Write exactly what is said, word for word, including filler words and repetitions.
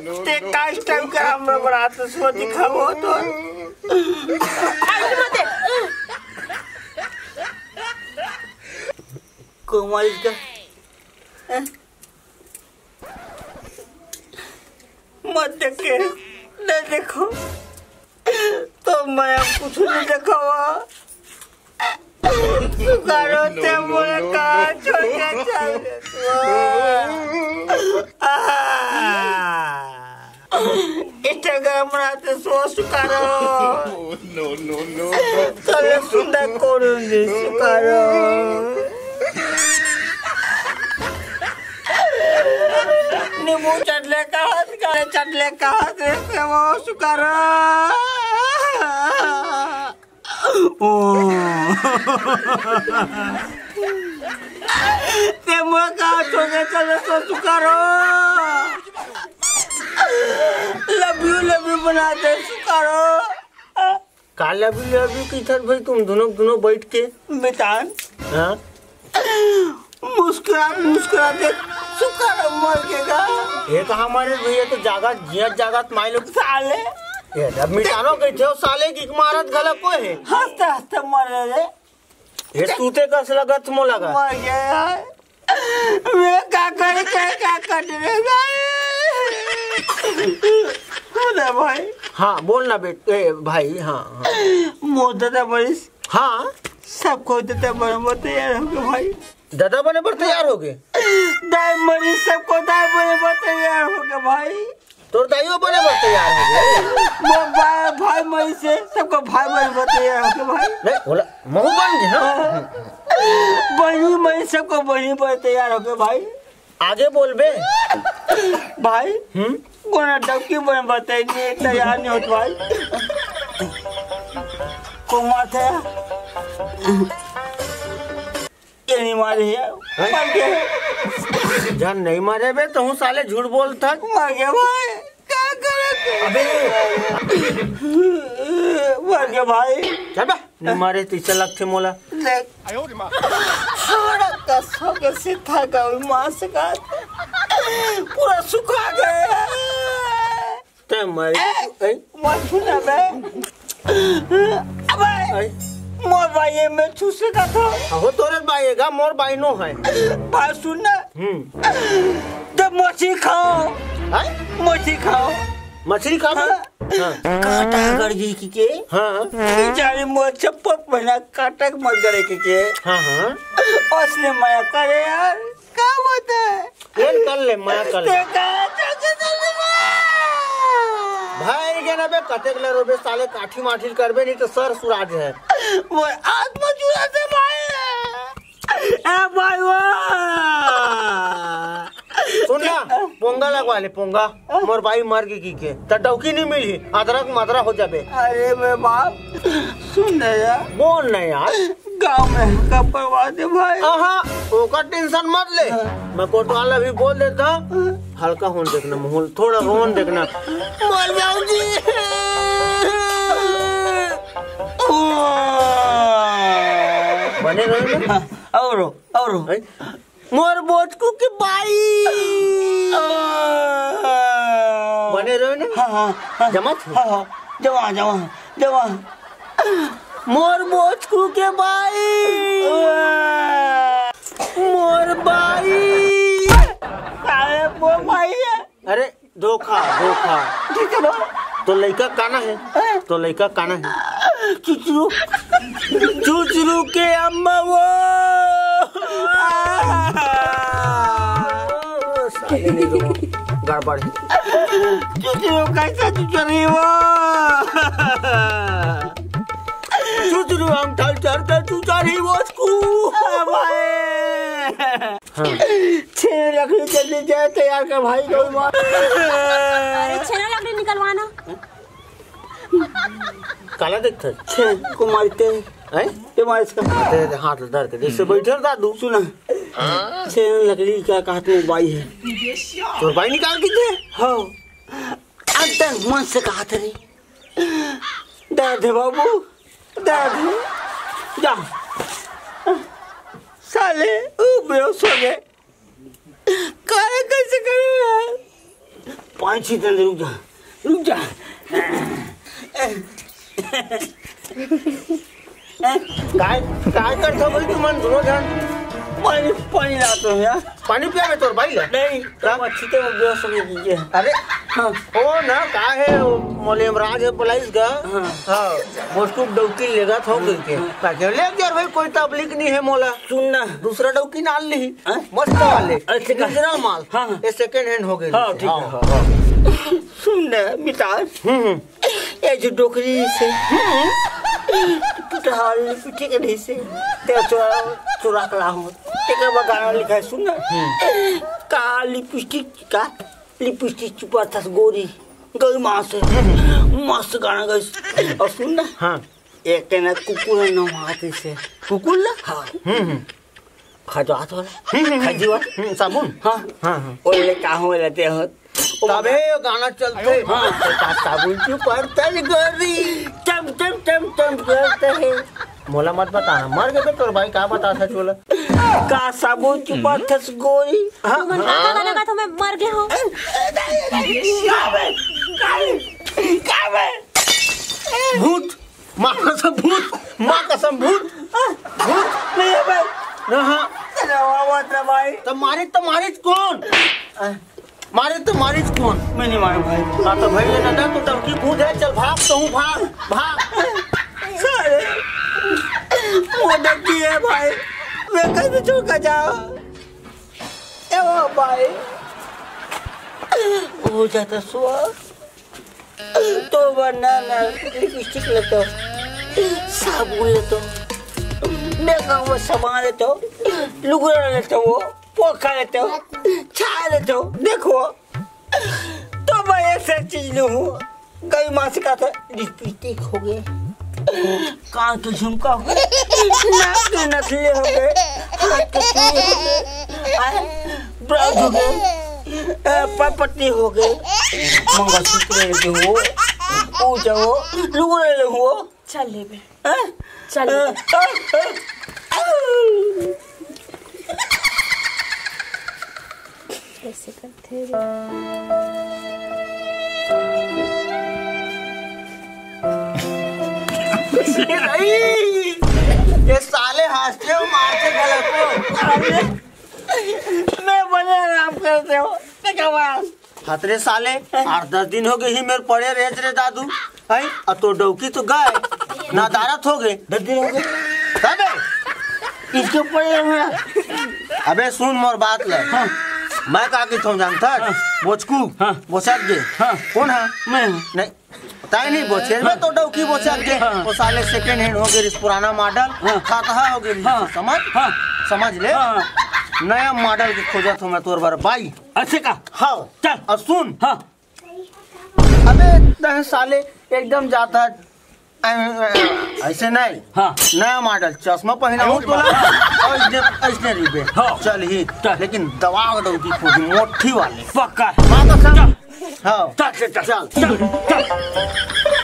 ते का स्टाइल का हमरा बरात सो दिखावो तो। कोमारी का मत देखे, नहीं देखो। तो मैं अब कुछ नहीं देखावा। सुकारो ते मोला का छोड़ के चल दे तू। Instagram राते सो सुकारो। No, no, no। तले सुंदर करूंगी सुकारो। नींबू चटले का हाथ का, चटले का हाथ रे वो सुकारो। ओ। ते मोर का छोड़ के चले सो सुकारो। Love you, love you बना दे सुकारो। का love you, love you की थर भाई तुम दोनों, दोनों बैठ के? बेटान। हाँ? मुस्कुरा, मुस्कुरा दे सुकारो मर के गा। ये कहाँ मारे भैया तो जागत, जियत जागत माई लोग। साले। ये जब मिटानो गई थे, साले की मारत गला कोई है? हंसते हंसते मर रहे। ये तूते कस लगत मो लगा। मर गया यार। मैं का करे, क्या, क्या कर रहे भाई? बोला भाई। हाँ, बोल ना बेट-, ए, भाई, हाँ, हाँ। मोर दादा बनिस। हाँ। सब कोई दादा बने बर तैयार होगे भाई। दादा बने बर तैयार होगे? दाई मरी, सबको दाई बने बर तैयार होगे भाई। तोर दाइयो बने बर तैयार होगे? मोर बा-, भाई मरी से सबको भाई बने बर तैयार होगे भाई। नहीं, बोला, महू बन गए, हाँ। बहिनी मरी सबको बहिनी बर तैयार होगे भाई। आगे बोलबे। भाई, हम्म? कोना डबकी बने बर तैयार नहीं होत भाई। को माथे? ये नहीं मारे है। हैं? मर गए। जान नहीं मारे बे, तो हूँ साले झूठ बोलता। मर गया भाई, क्या करे तू? अबे। मर गया भाई। चल बे, नहीं मारे तो इसे लगते मोला। देख। छोड़ा कसम के सीधा गई माँ से कहा था। पूरा सुखा गया। ते मर ए, ए? मत छूना बे। अबे, ए? मोर बाई में छू से का था? हो तोरे बाई गा, मोर बाई नो है। बात सुन ना। हम्म। ते मछली खाओ। हैं? मछली खाओ। मछली खाओ? हाँ। हाँ। काटा गड़ गई की के? हाँ। बेचारी मोर चप्पल पहना काटा के मर गड़े की के? हाँ, हाँ। असली मया करे यार। का बात है? तेल कर ले, मया कर ले। ते का, ते का, ते का। भाई के ना बे, कतेक ले रोबे साले, काठी माठी करबे नहीं तो सर सुराज है। वो आत्मा चुरा दे भाई। ए भाई वो। सुन ना, पोंगा लगवा ले, पोंगा। मोर बाई मर गई की के, त डौकी नहीं मिली, अदरक मदरा हो जाबे। अरे बे बाप, सुन ना यार। बोल ना यार। गांव में का परवाह दे भाई। आहा, ओकर टेंशन मत ले। हाँ। मैं कोटवाल अभी बोल देता। हाँ। हल्का होन देखना माहौल, थोड़ा रोन देखना। मर जाऊंगी। बने रहो ना। हाँ, और रो, और रो। हैं? मोर बोचकू के बाई। बने रहो ना। हाँ, हाँ, हाँ। जमा थे? हाँ, हाँ। जमा, जमा, जमा। मोर बोचकू के बाई। मोर बाई। अरे, मोर बाई है। अरे, धोखा, धोखा। ठीक है बा। तो लइका काना है? हैं? तो लइका काना है? चुचरू। चुचरू के अम्मा वो। साले नहीं तो गड़बड़ है। चुचरू कैसा चुचरी वो? चुचरू हम ठल चढ़ कर चुचरी वो स्कू। भाई। हाँ। छेना लकड़ी जल्दी जाए तैयार कर भाई, गौ माँ। अरे छेना लकड़ी निकलवाना। काला देखत है? छे को मारते हैं। हैं? ये मार इसका। दे, दे, हाथ धर के, जैसे बैठल दादू। सुना, छेना लकड़ी का कहत में बाई है। तोर बाई निकाल के दे। हाँ। अंदर मन से कहत रे। दे दे बाबू, दे दे। जा। साले, ऊ बेहोश हो गए। काहे कैसे करूँ यार? पानी छींचत हँव, रुक जा, रुक जा। काय, काय करत हव भाई तुमन दूनों झन? पानी, पानी लात हँव यार। पानी पियाबे तोर बाई ला? नहीं, तो का? मच्छी तो बेहोश हो गई है। अरे, हाँ। ओ ना, का हे, वो मोला यमराज हे बुलाइस गा। हाँ। हाँ, मोटकू डौकी लेगत हँव कहिके। हाँ। का के ले यार भाई, कोई तकलीफ नहीं हे मोला। सुन ना। दूसरा डौकी ना लिही। हाँ? मस्त वाले। अच्छा, का? Original माल। हाँ, हाँ। ये second hand हो गए हाँ, जैसे। ठीक है, हाँ, हाँ। हाँ। सुन ना, मितान। हम्म, हम्म। ये जो डोकरी से, हम्म, टुटहा लिपस्टिक नहीं से, ते चुरा, चुरा के लाहूँ। तेकर बर गाना लिखाय, सुन ना। हम्म। का लिपस्टिक, का लिपस्टिक चुपाथस गोरी, गई माँ से। हम्म। मस्त गाना गाइस। अउ सुन ना। हाँ। एक ना कुकुर हे ना वहाँ से। कुकुर ला? हाँ। हम्म, हम्म। खजवात वाला। हम्म, हम्म, हम्म। खजवात। हम्म, साबुन? हाँ। हाँ, हाँ। ओले का हो लेते हो? तभे ये गाना चलथे। हाँ। का साबुन चुपाथस गोरी। टम, टम, टम, टम करते हैं। मोला मत बता, मर गे तो तोर बाई का बताथे तोला? का साबुन चुपाथस गोरी। हाँ। तुमन का गाना गात हव, मैं मर गे हँव। भूत। माँ कसम भूत, माँ कसम भूत। भूत। नहीं हे भाई। हाँ। अरे वाह, वाह, वाह, भाई। त मारिस, त मारिस कोन? मारिस, त मारिस कोन? मैं नहीं मारूँ भाई। हाँ, त भाई, ये ना, ना, तू डौकी भूत हे, चल भाग, तू भाग, भाग। साले, वो डौकी हे भाई, मैं कैसे छोड़ के जाऊँ? ए वो भाई, हो जाता सुआ। तो बना ना, लिपस्टिक लेतो, साबुन लेतो, मेकअप का सामान लेतो, लुगरा लेतो, वो पोखा लेतो, छाया लेतो। देखो, तो मैं एक से चीज लूँ। गई माँ से कहा था, लिपस्टिक हो गए, कान के झुमका हो गए, नाक के नथले हो गए, हाथ के चूड़ी हो गए, आ, ब्लाउज हो गए, ए, पपटी हो गए, मंगलसूत्र ले हो, पूजा हो, लुगड़ा ले हो। चल लेबे। हैं? चल लेबे। कैसे करथे रे? ये साले हँसथे अउ मारथे गलत को। मैं बने आराम करते हो, देखा बात। हतरे साले, आठ दस दिन हो गए ही मेरे पड़े रेज रे दादू। हैं? अ तो डौकी तो गए, नदारत हो गए। दस दिन हो गए। अबे, इसके ऊपर ये हुआ। अबे सुन मोर बात ले। हाँ। मैं का की तुम जानता? हाँ। बोचकू, हाँ। बोचक दे। हाँ। कौन है? मैं हूँ। नहीं, ताई नहीं बोचे, मैं तो डौकी बोचक दे। हाँ। वो साले second hand हो गए, पुराना model, हाँ। खाता हो गए, हाँ। समझ? हाँ। समझ ले। हाँ। नया model के खोजत हूँ मैं तोर बर बाई। ऐसे का? हाँ। चल। और सुन। हाँ। अबे तह साले एकदम जाता है। ऐसे नहीं। हाँ। नया model चश्मा पहना हूँ तोला। और इसने, इसने रिबे। हाँ। चल ही। चल। लेकिन दवा डौकी खोजी मोटी वाले। पक्का। माँ कसम। चल। हाँ। चल, चल, चल। चल। चल, चल।